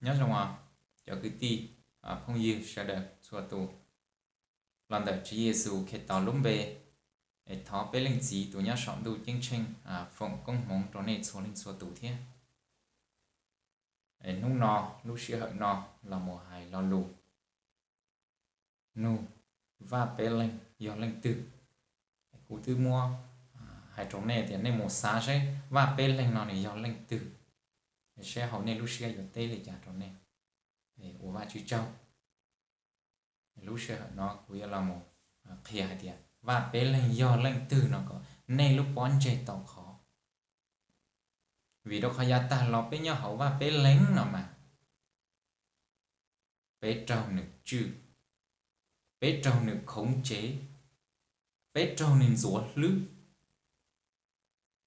Nyob zoo os cov kwv tij, phooj ywg sawv daws txhua tus, los ntawm Tswv Yexus Khetos lub npe, es thov peb Leej Txiv tus nyob saum ntuj ceeb tsheej foom koob hmoov rau nej txhua leej txhua tus thiab. Hnub no, lub sij hawm no los mus hais lo lus nug Vaj Peb Leeg yog leej twg. Kuv twb muab hais rau nej tias nej mus xav saib Vaj Peb Leeg no nws yog leej twg, saib hauv nej lub siab yuav teb li cas rau nej. Ua Vajtswv tsaug. Lub sij hawm no kuv yuav los mus qhia hais tias Vaj Peb Leeg yog leej twg no kom nej lub pob ntseg tau qhov. Vim rau qhov yav tag los peb nyob hauv Vaj Peb Leeg no mas peb raug nws tswj, peb raug nws khoov tsev, peb raug nws ntxuav hlwb,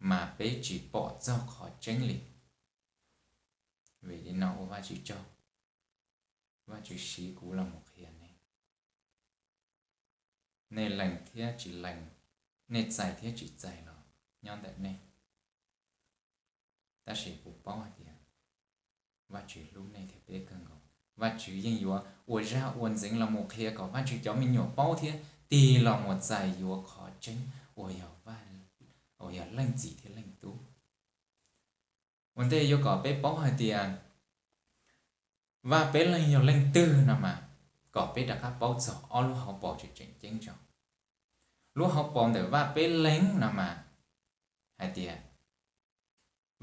mas peb tsis pom txog qhov tseeb li. Vim li no ua Vajtswv tsaug, Vajtswv siv kuv los mus qhia nej. Nej lees thiab tsis lees, nej txais thiab tsis txais los nyob ntawm nej. Tab sis kuv paub hais tias Vajtswv hlub nej thiab peb kawg nkaus. Vajtswv yeej yuav ua zaj ua ntxeev los mus qhia kom Vajtswv cov me nyuam paub thiab tig los mus txais yuav qhov tseeb uas yog Leej Txiv thiab Leej Tub. Ua ntej yuav kom peb paub hais tias Vaj Peb Leeg yog leej twg no mas, kom peb rov qab paub txog ob lub hauv paus tseem tseem ceeb tso. Lub hauv paus ntawm Vaj Peb Leeg no mas hais tias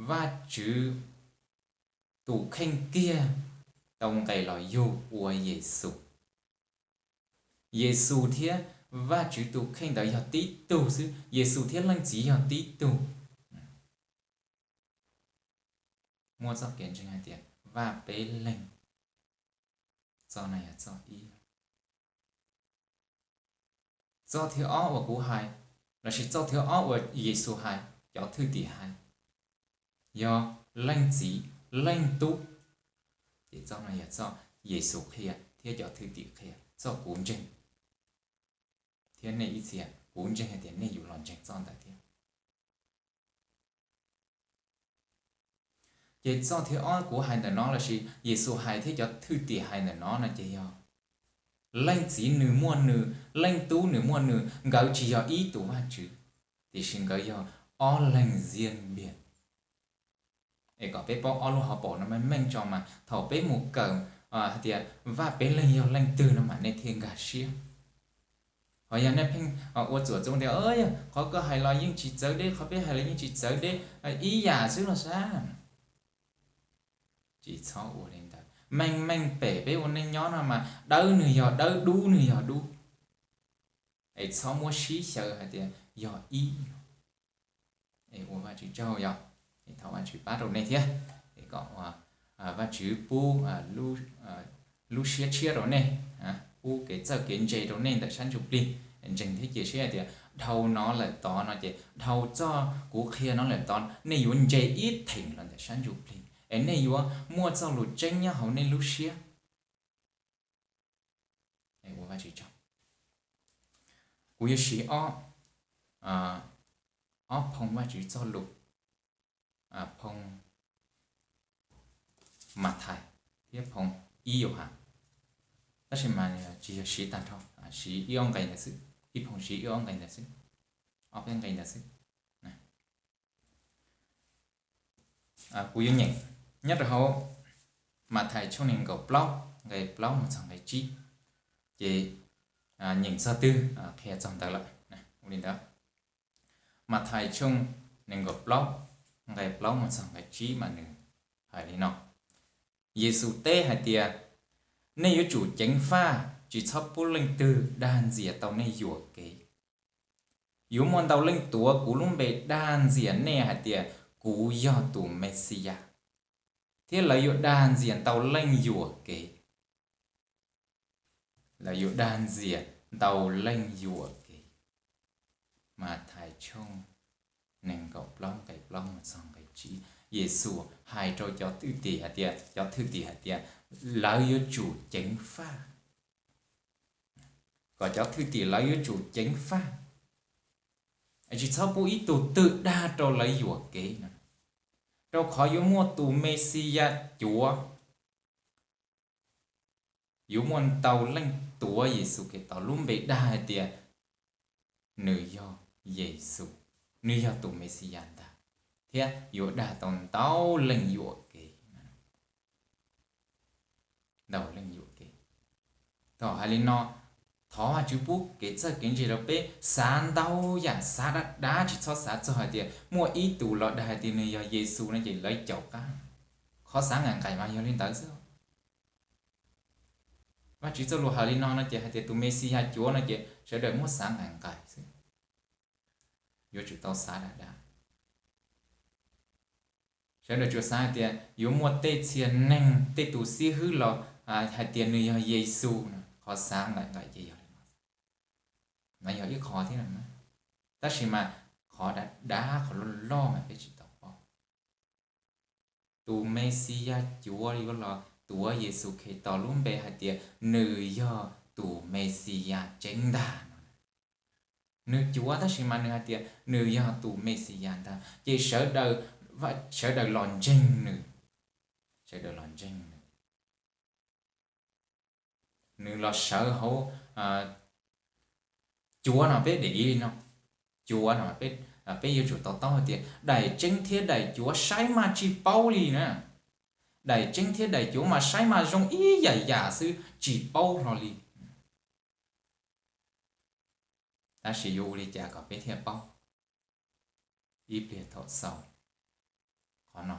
Vajtswv tus kheej kiag tau nqes los yug ua Yexus. Yexus thiab Vajtswv tus kheej ntawd yog tib tug xwb, Yexus thiab Leej Txiv yog tib tug. Muaj txoj kev ntseeg hais tias Vaj Peb Leeg, txoj no yog txoj ib. Txoj thib ob uas kuv hais, lossis txoj thib ob uas Yexus hais, cov thwj tim hais, yog Leej Txiv, Leej Tub. Ces txoj no yog txoj Yexus qhia thiab cov thwj tim qhia, txoj kuv ntseeg thiab nej ib txhia, kuv ntseeg hais tias nej yuav los ntseeg txoj ntawd thiab. Ces txoj thib ob kuv hais ntawm no lossis Yexus hais thiab cov thwj tim hais ntawm no no ces yog Leej Txiv nws muaj nws, Leej Tub nws muaj nws, nkawd tsis yog ib tus Vajtswv, tiam sis nkawd yog ob leeg ziab npias. Es kom peb paub ob lub hauv paus no meej meej tso mas thaum peb mus kawm hais tias Vaj Peb Leeg yog leej twg no mas nej thiaj nkag siab. Ho yog nej pheej ua txuam txoo tias, qhov koj hais los yeej tsis txawv deb, qhov peb hais los yeej tsis txawv deb, ib yam xwb los sav. Tsis txhob ua li ntawd. Meej meej pem peb ua neej nyob no mas dawb nws yog dawb, dub nws yog dub. Es txhob muab sib xyaw hais tias yog ib. Es ua Vajtswv tsaug yog, es thov Vajtswv pab rau nej thiab, es kom Vajtswv pub lub siab tshiab rau nej, pub kev txawj kev ntse rau nej ntawm sab ntsuj plig. Ntseeg thiab cia siab hais tias dhau no lawm tod no ces dhau txoj kuv qhia no lawm tod nej yuav ntse ib theem los ntawm sab ntsuj plig es nej yuav muaj txoj lus tseeb nyob hauv nej lub siab. Ua Vajtswv tsaug. Kuv yuav siv ob, ob phoo Vajtswv txoj lus, phoo Mathais thiab phoo ib Yauhas. Tab sis mas tsis yog siv tag nrho, siv ib ob nqe ntawd xwb, ib phoo siv ib ob nqe ntawd xwb, ob peb nqe ntawd xwb. Kuv yuav nyeem nyob rau hauv Mathais tshooj nees nkaum plaub nqe plaub mus txog nqe tsib, ces nyeem txog twg qhia txog ntawd lawm. Ua li ntawd, Mathais tshooj nees nkaum plaub nqe plaub mus txog nqe tsib mas nws hais li no: Yexus teb hais tias, nej yuav tsum ceev faj, tsis txhob pub leej twg dag ntxias tau nej yuam kev. Yuav muaj ntau leej tuav kuv lub npe dag ntxias nej hais tias kuv yog tus Mexiyas, thiab lawv yuav dag ntxias ntau leej yuam kev. Lawv yuav dag ntxias ntau leej yuam kev. Mathais tshooj nees nkaum plaub nqe plaub mus txog nqe tsib, Yexus hais rau cov thwj tim hais tias, cov thwj tim hais tias lawv yuav tsum ceev faj, kom cov thwj tim lawv yuav tsum ceev faj, tsis txhob pub ib tug twg dag rau lawv yuam kev no, rau qhov yuav muaj tus Mexiyas cuav, yuav muaj ntau leej tuav Yexus Khetos lub npe dag hais tias nws yog Yexus, nws yog tus Mexiyas ntag, thiab yuav dag tau ntau leej yuam kev. Ntau leej yuam kev. Thaum hais li no, thov Vajtswv pub kev txawj kev ntse rau peb xav ntau yam, xav dab dab, tsis txhob xav txog hais tias muaj ib tus los dag hais tias nws yog Yexus no ces lawv caum qab. Qhov xav nqaim nqaim mas yog li ntawd xwb. Vajtswv txoj lus hais li no no ces hais tias tus Mexiyas cuav no ces sawv daws muab xav nqaim nqaim xwb. Yuav tsum tau xav dab dab. Sawv daws tsuas xav hais tias yuav muaj tej txhia neeg, tej tus xib hwb los hais tias nws yog Yexus no, qhov xav nqaim nqaim ces yog li no. Mas yog ib qho thiab no, tab sis mas qhov dab dab, qhov loj loj mas peb tsis tau paub. Tus Mexiyas cuav yuav los tuav Yexus Khetos lub npe hais tias nws yog tus Mexiyas tseeb ntag no. Nws cuav tab sis mas nws hais tias nws yog tus Mexiyas ntag, ces sawv daws, sawv daws los ntseeg nws, sawv daws los ntseeg nws. Nws los sawv hauv cuav no, peb de ib li no, cuav no, peb yuav tsum to taub hais tias daim tseeb thiab daim cuav saib mas tsis paub li na. Daim tseeb thiab daim cuav mas saib mas zoo ib yam yam xwb, tsis paub hlo li. Tab sis yuav ua li cas kom peb thiaj paub? Ib pliag thaum xaus qhov no,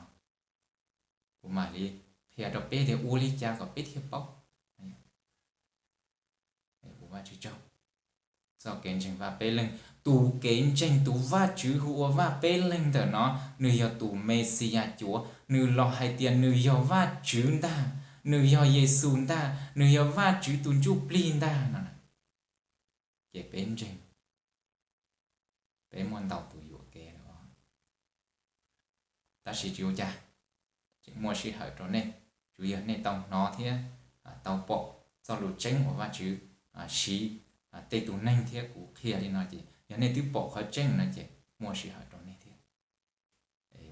kuv mam li qhia rau peb tias ua li cas kom peb thiaj paub. Ua Vajtswv tsaug. Txoj kev ntseeg Vaj Peb Leeg, tus kev ntseeg tus Vajtswv hu ua Vaj Peb Leeg ntawm no, nws yog tus Mexiyas cuav, nws los hais tias nws yog Vajtswv ntag, nws yog Yexus ntag, nws yog Vajtswv tus Ntsujplig ntag no. Ces peb ntseeg, peb muaj ntau tus yuam kev lawm. Tab sis tsis ua cas, tseem muaj sij hawm rau nej, tsuas yog nej tau hnov thiab tau pom txoj lus tseeb uas Vajtswv siv tej tus neeg thiab kuv qhia li no ces yog nej twb pom qhov tseeb no ces muaj sij hawm rau nej thiab.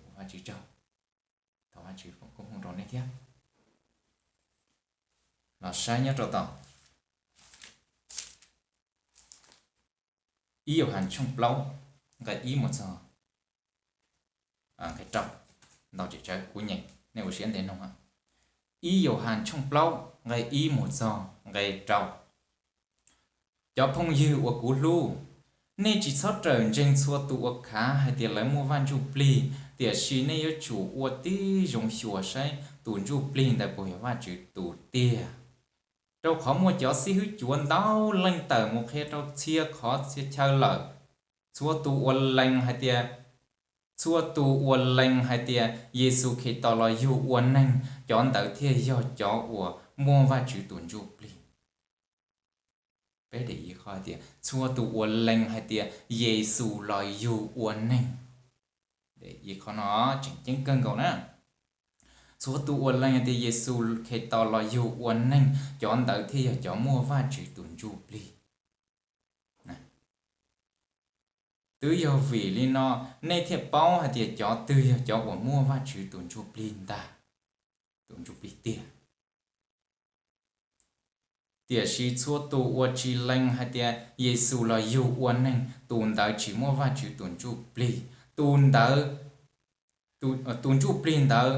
Ua Vajtswv tsaug, thov Vajtswv foom koob hmoov rau nej thiab. Los saib nyob rau tom ib Yauhas tshooj plaub nqe ib mus txog nqe rau, ntau tsis tsawg kuv nyeem, nej ua siab ntev mloog. Ib Yauhas tshooj plaub nqe ib mus txog nqe rau. Cov phooj ywg uas kuv hlub, nej tsis txhob rawm ntseeg txhua tus uas khav hais tias lawv muaj Vaj Ntsujplig, tiam sis nej yuav tsum ua tib zoo xyuas saib tus Ntsujplig ntawd puas yog Vajtswv tus tiag. Rau qhov muaj cov xib hwb cuav ntau leej tawm mus qhia rau txhia qhov txhia chaw lawm. Txhua tus uas lees hais tias, txhua tus uas lees hais tias Yexus Khetos los yug ua neeg, cov ntawd thiaj yog cov uas muaj Vajtswv tus Ntsujplig. Peb de ib qho tias txhua tus uas lees hais tias Yexus los yug ua neeg, de ib qho no tseem ceeb kawg nkaus na. Txhua tus uas lees hais tias Yexus Khetos los yug ua neeg, cov ntawd thiaj yog cov muaj Vajtswv tus Ntsujplig. Twb yog vim li no nej thiaj paub hais tias cov twg yog cov uas muaj Vajtswv tus Ntsujplig ntag, tus Ntsujplig tiag. Tiam sis txhua tus uas tsis lees hais tias Yexus los yug ua neeg, tus ntawd tsis muaj Vajtswv tus Ntsujplig. Tus ntawd, tus Ntsujplig ntawd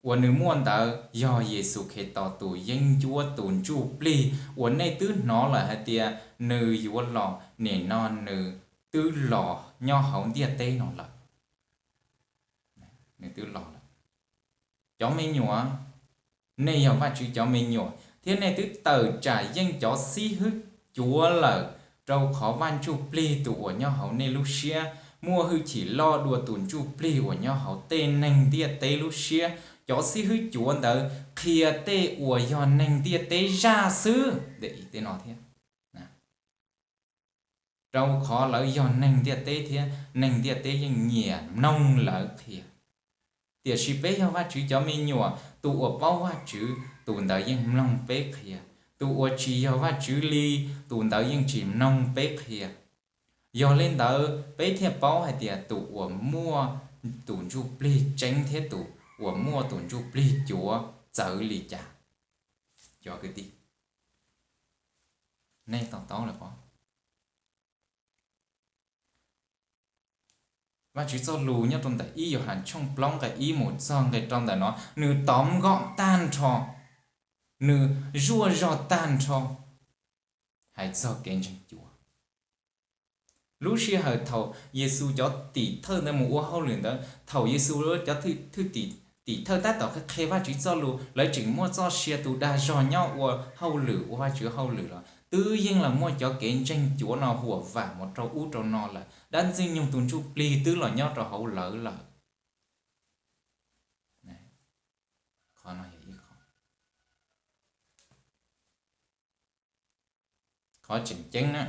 uas nws muaj ntawd yog Yexus Khetos tus yeeb ncuab, tus Ntsujplig uas nej twb hnov lawm hais tias nws yuav los, nim no nws twb los nyob hauv ntiaj teb no lawm. Nws twb los lawm. Cov me nyuam, nej yog Vajtswv cov me nyuam, thiab nej twb tawm tsam yeej cov xib hwb cuav lawm, rau qhov Vaj Ntsujplig tus uas nyob hauv nej lub siab muaj hwj chim loj dua tus ntsuj plig uas nyob hauv tej neeg ntiaj teb lub siab. Cov xib hwb cuav ntawd qhia tej uas yog neeg ntiaj teb zaj xwb, tej no thiab. Rau qhov lawv yog neeg ntiaj teb thiab neeg ntiaj teb yeej nyiam mloog lawv qhia. Tiam sis peb yog Vajtswv cov me nyuam, tus uas paub Vajtswv, tus ntawd yeej mloog peb qhia. Tus uas tsis yog Vajtswv li, tus ntawd yeej tsis mloog peb qhia. Yog li ntawd, peb thiaj paub hais tias tus uas muaj tus ntsuj plig tseeb thiab tus uas muaj tus ntsuj plig cuav txawv li cas. Cov kwv tij, Nej to taub lawm pob? Vajtswv txoj lus nyob rau ntawm ib Yauhas tshooj plaub nqe ib mus txog nqe rau ntawm no, nws tov nkoj tag nrho, nws zuaj zog tag nrho hais txog kev ntseeg cuav. Lub sij hawm thaum Yexus cov tim thawj ntawd mus ua hauj lwm ntawd, thaum Yexus cov tim thawj tab tom qhia Vajtswv txoj lus, lawv tseem muaj txoj sia tus dag zog nyob ua hauj lwm ua Vajtswv hauj lwm los twb yeej los muaj cov kev ntseeg cuav no huam vam mus rau ub rau no lawm. Dab Ntxwg Nyoog tus Ntsujplig twb los nyob rau hauv lawv lawm. Qhov no yog ib qhov. Qhov tseem ceeb na,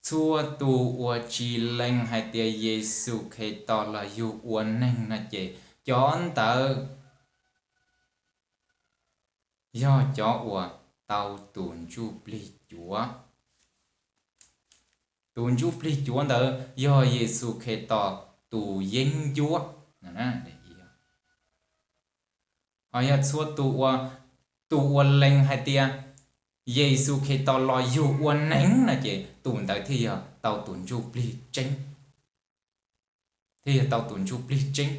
txhua tus uas tsis lees hais tias Yexus Khetos los yug ua neeg no ces cov ntawd yog cov uas tau tus ntsuj plig cuav. Tus ntsuj plig cuav ntawd yog Yexus Khetos tus yeeb ncuab. Ho yog txhua tus uas, tus uas lees hais tias Yexus Khetos los yug ua neeg no ces tus ntawd thiaj yog tau tus ntsuj plig tseeb, thiaj yog tau tus ntsuj plig tseeb,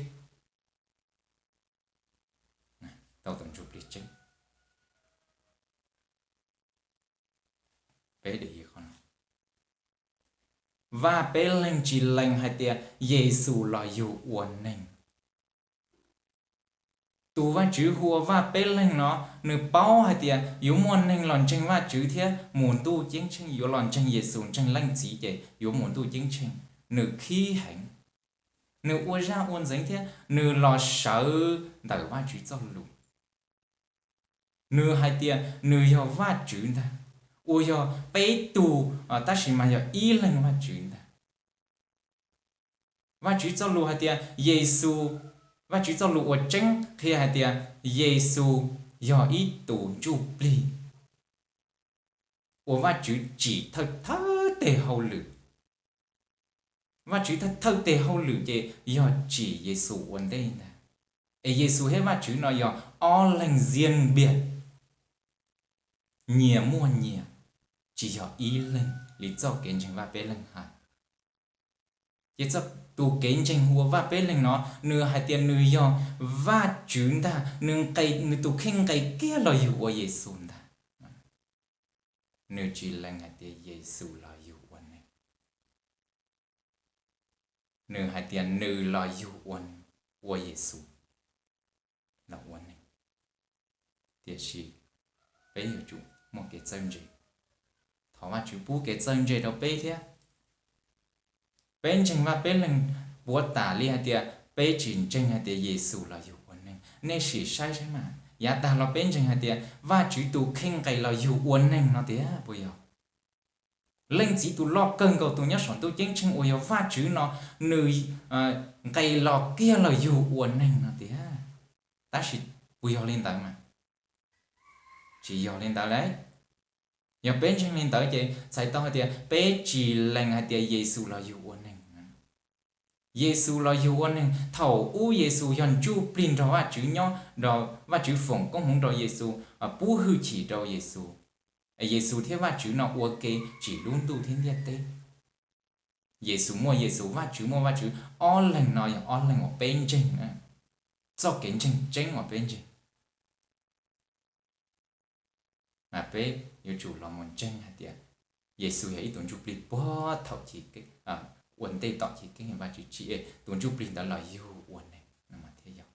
tau tus ntsuj plig tseeb. Vaj Peb Leeg tsis lees hais tias Yexus los yug ua neeg. Tus Vajtswv hu ua Vaj Peb Leeg no, nws paub hais tias yuav muaj neeg los ntseeg Vajtswv thiab mus Ntuj Ceeb Tsheej, yuav los ntseeg Yexus, ntseeg Leej Txiv ces yuav mus Ntuj Ceeb Tsheej. Nws khib heev, nws ua zaj ua ntxeev thiab nws los sawv ntawm Vajtswv txoj lus. Nws hais tias nws yog Vajtswv ntag, uas yog peb tug, tab sis mas yog ib leeg Vajtswv ntag. Vajtswv txoj lus hais tias Yexus, Vajtswv txoj lus uas tseeb qhia hais tias Yexus yog ib tus ntsuj plig uas Vajtswv tsim thawj thawj tes hauj lwm. Vajtswv thawj thawj tes hauj lwm ces yog tsim Yexus ua ntej ntag. Es Yexus thiab Vajtswv no yog ob leeg riêng biệt, nyias muaj nyias, tsis yog ib leeg li txoj kev ntseeg Vaj Peb Leeg hais. Ces tus kev ntseeg hu ua Vaj Peb Leeg no, nws hais tias nws yog Vajtswv ntag, nws tus kheej nqis kiag los yug ua Yexus ntag. Nws tsis lees hais tias Yexus los yug ua neeg. Nws hais tias nws los yug ua, ua Yexus los ua neeg. Tiam sis peb yuav tsum muaj kev txawj ntse. Thov Vajtswv pub kev txawj ntse rau peb thiab. Peb ntseeg Vaj Peb Leeg puav tas li hais tias peb tsis ntseeg hais tias Yexus los yug ua neeg. Nej sim saib saib mas, yav tag los peb ntseeg hais tias Vajtswv tus kheej nqis los yug ua neeg no tiag puas yog? Leej Txiv tus loj kawg nkaus tus nyob saum ntuj ceeb tsheej uas yog Vajtswv no, nws nqis los kiag los yug ua neeg no tiag. Tab sis puas yog li ntawd mas? Tsis yog li ntawd lauj. Yog peb ntseeg li ntawd ces txhais tau hais tias peb tsis lees hais tias Yexus los yug ua neeg. Yexus los yug ua neeg, thaum ub Yexus yog ntsuj plig nrog Vajtswv nyob, nrog Vajtswv foom koob hmoov rau Yexus, pub hwj chim rau Yexus. Yexus thiab Vajtswv no ua ke tsim lub ntuj thiab ntiaj teb. Yexus muaj Yexus, Vajtswv muaj Vajtswv, ob leeg no yog ob leeg uas peb ntseeg, txoj kev ntseeg tseeb uas peb ntseeg. Mas peb yuav tsum los mus ntseeg hais tias Yexus yog ib tug ntsuj plig puag thaum chiv keeb, ua ntej tom chiv keeb Vajtswv tsim tus ntsuj plig ntawd los yug ua neeg no mas thiaj yog.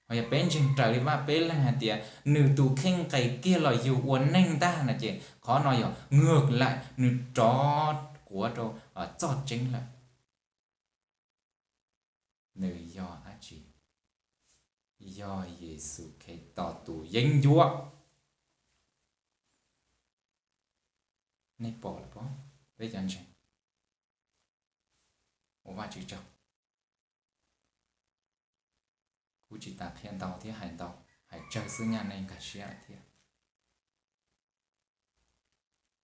Ho yog peb ntseeg raws li Vaj Peb Leeg hais tias nws tus kheej nqis kiag los yug ua neeg ntag no ces qhov no yog ngwg laim, nws rov quav rau txoj tseeb lawm. Nws yog dab tsi? Yog Yexus Khetos tus yeeb ncuab. Nej pom lawm pob, peb cov ntseeg? Ua Vajtswv tsaug. Kuv tsis tas qhia ntau thiab hais ntau, hais tsawg xwb nyaj nej nkag siab lawm thiab.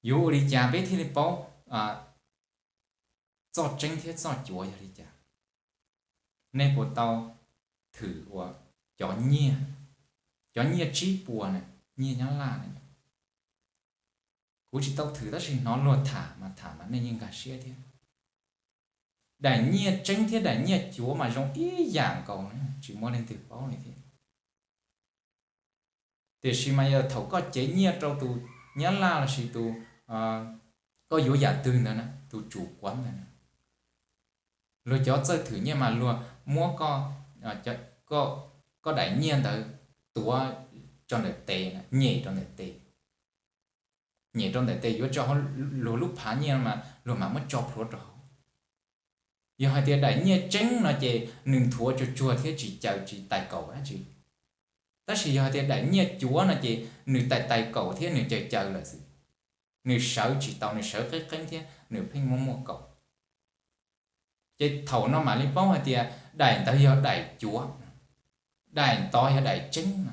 Yuav ua li cas peb thiaj li paub txoj tseeb thiab txoj cuav yog li cas? Nej puas tau thwm ua cov nyiaj, cov nyiaj tsib puas na? nyiaj Nyab Laj na. Kuv tsis tau thwm tab sis hnov luag tham mas tham mas nej yeej nkag siab thiab. Daim nyiaj tseeb thiab daim nyiaj cuav mas zoo ib yam nkaus, tsis muaj leej twg paub li thiab. Tiam sis mas yog thaum koj cev nyiaj rau tus Nyab Laj lossis tus, koj yuav yam twg ntawd na, tus chủ quán ntawd na, luag cov txawj thwm nyiaj mas luag muab koj daim nyiaj ntawd tuav tso ntawm tes, nyem rau ntawm tes, nyem rau ntawm tes yuav tso hauv luag lub phav nyiaj mas luag mam muab tso plhuav rau hauv. Yog hais tias daim nyiaj tseeb no ces nws nthuav tsuag tsuag thiab tsis caws tsis tais kaum dab tsi. Tab sis yog hais tias daim nyiaj cuav no ces nws tais tais kaum thiab nws caws caws lawm xwb. Nws sawv tsis tau, nws sawv qeeb qeeb thiab nws pheej muaj muaj kaum. Ces thaum no mam li paub hais tias daim ntawd yog daim cuav, daim ntawd yog daim tseeb no.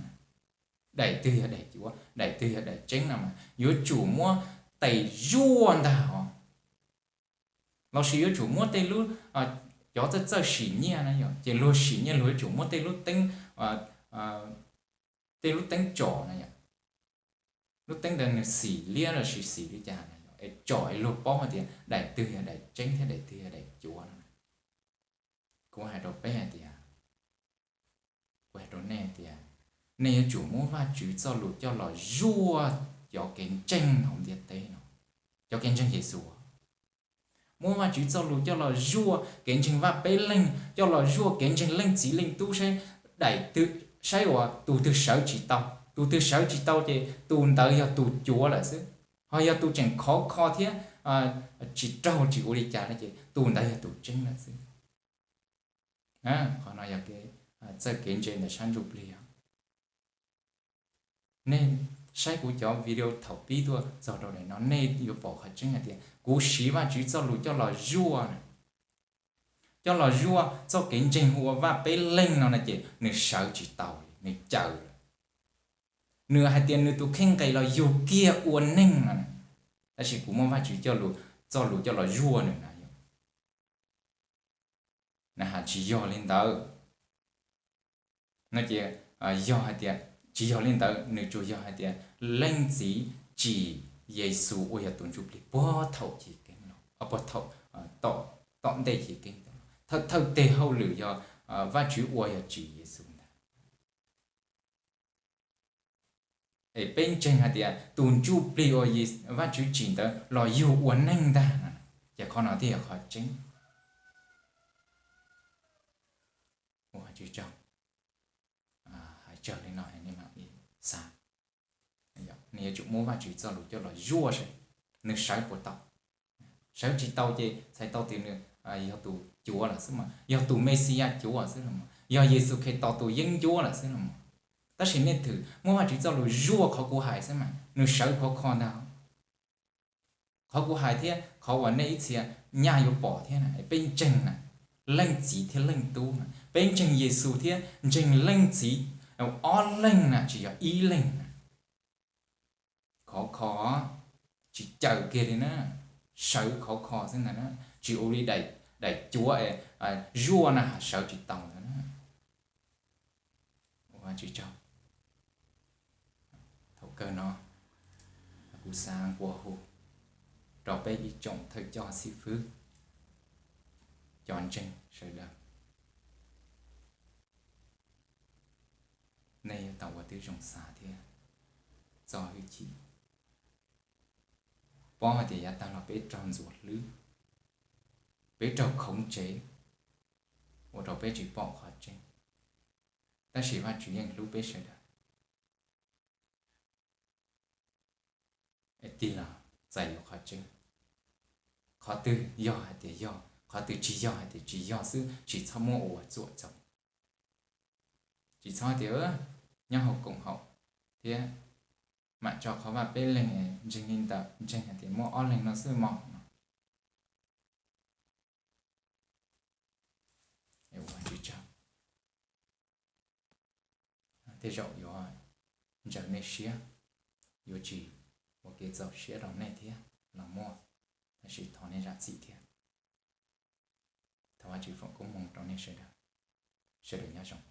Daim twg yog daim cuav, daim twg yog daim tseeb no mas yuav tsum muab tais zuaj ntag os. Lossis yuav tsum muab tej lub, cov txawj txawj sim nyiaj na yom, ces luag sim nyiaj luag yuav tsum muab tej lub teeb, tej lub teeb tsom na yom, lub teeb ntawd nws xim liab lossis xim li cas na yom, es tsom es luag paub hais tias daim twg yog daim tseeb thiab daim twg yog daim cuav no. Kuv hais rau peb hais tias, kuv hais rau nej tias, nej yuav tsum muab Vajtswv txoj lus coj los zuaj cov kev ntseeg hauv ntiaj teb no, cov kev ntseeg Yexus. Muab Vajtswv txoj lus coj los zuaj kev ntseeg Vaj Peb Leeg, coj los zuaj kev ntseeg Leej Txiv Leej Tub saib, daim twg, saib uas tus twg sawv tsis tau, tus twg sawv tsis tau ces tus ntawd yog tus cuav lawm xwb. Ho yog tus tseem khov kho thiab tsis raug tsis ua li cas no ces tus ntawd yog tus tseeb lawm xwb. Qhov no yog txawj kev ntse ntawm sab ntsuj plig os. Nej saib kuv cov video thaum pib tuaj txog rau daim no nej yuav pom qhov tseeb hais tias kuv siv Vajtswv txoj lus coj los zuaj, coj los zuaj txoj kev ntseeg hu ua Vaj Peb Leeg no na ces nws sawv tsis tau li, nws caws lawm. Nws hais tias nws tus kheej nqis los yug kiag ua neeg no, tab sis kuv muab Vajtswv coj lus, txoj lus coj los zuaj nws na yom. Na has tsis yog li ntawd no ces, yog hais tias tsis yog li ntawd, nws tsuas yog hais tias Leej Txiv tsim Yexus uas yog tus ntsuj plig puag thaum chiv keeb los, puag thaum tom ntej chiv keeb, thawj teg hauj lwm yog Vajtswv ua yog tsim Yexus ntag. Es peb ntseeg hais tias tus ntsuj plig uas Vajtswv tsim ntawd los yug ua neeg ntag no, ces qhov no thiaj yog qhov tseeb. Ua Vajtswv tsaug, hais tsawg li no nej mam li xav. Nej yuav tsum muab Vajtswv txoj lus coj los zuaj saib nws sawv puas tau. Sawv tsis tau ces txhais tau tias nws yog tus cuav lawm xwb mas, yog tus Mexiyas cuav xwb los mas, yog Yexus Khetos tus yeeb ncuab lawm xwb los mas. Tab sis nej thwm muab Vajtswv txoj lus zuaj qhov kuv hais xwb mas nws sawv khov kho ntag. Qhov kuv hais thiab qhov uas nej ib txhia nyaj yuav pom thiab na, peb ntseeg na, Leej Txiv thiab Leej Tub na, peb ntseeg Yexus thiab ntseeg Leej Txiv, ob leeg na tsis yog ib leeg na. Khov kho, tsis caws kiag li na, sawv khov kho xwb ntag na, tsis ua li daim cuav es zuaj na sawv tsis tau ntag na. Ua Vajtswv tsaug. Thaum kawg no kuv xav nqua hu rau peb ib tsoom thawj coj xib fwb, cov ntseeg sawv daws, nej yuav tau ua tib zoo xav thiab txo hwj chim. Paub hais tias yav tag los peb raug ntxuav hlwb, peb raug khoov tsev, ua rau peb tsis pom qhov tseeb. Tab sis Vajtswv yeej hlub peb sawv daws. Es tig los txais yuav qhov tseeb. Qhov twg yog hais tias yog, qhov twg tsis yog hais tias tsis yog xwb, tsis txhob muab ua txuam txaus. Tsis txhob hais tias nyob hauv koom haum thiab mam tso qhov vaj peb leeg, ntseeg li ntawd, ntseeg hais tias muaj ob leeg no xwb mog no. Ua Vajtswv tsaug. Tej zaum yuav ntsaws nej siab, yuav tsis ua kev txaus siab rau nej thiab los muaj, tab sis thov nej zam txim thiab. Thov Vajtswv foom koob hmoov rau nej sawv daws. Sawv daws nyob zoo.